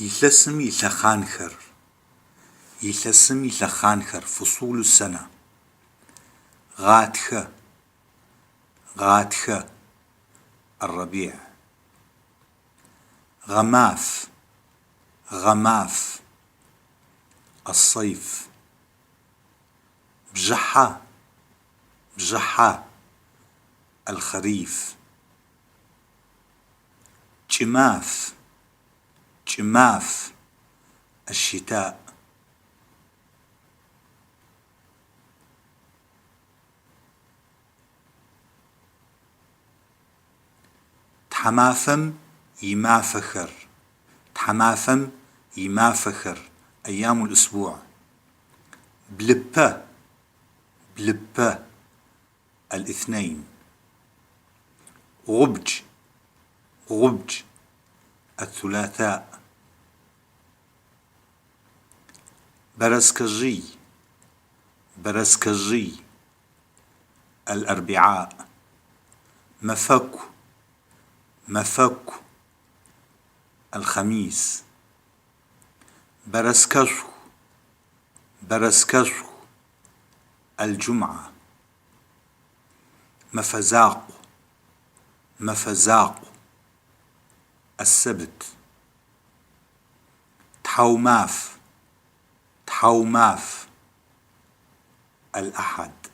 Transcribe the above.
Илъэсым илъэхъанхэр. Илъэсым илъэхъанхэр فصول السنة. Гъатхэ, гъатхэ الربيع. Гъэмаф, гъэмаф الصيف. Бжыхьэ, бжыхьэ الخريف. Кӏымаф, кӏымаф الشتاء. Тхьамафэм имафэхэр. Тхьамафэм имафэхэр أيام الأسبوع. Блыпэ, блыпэ الاثنين. Гъубдж, гъубдж الثلاثاء. Бэрэскэжъый, бэрэскэжъый الأربعاء. Мэфэку, мэфэку الخميس. Бэрэскэшху, бэрэскэшху الجمعة. Мэфэ закъу, мэфэ закъу السبت. Тхьаумаф, тхьаумаф الأحد.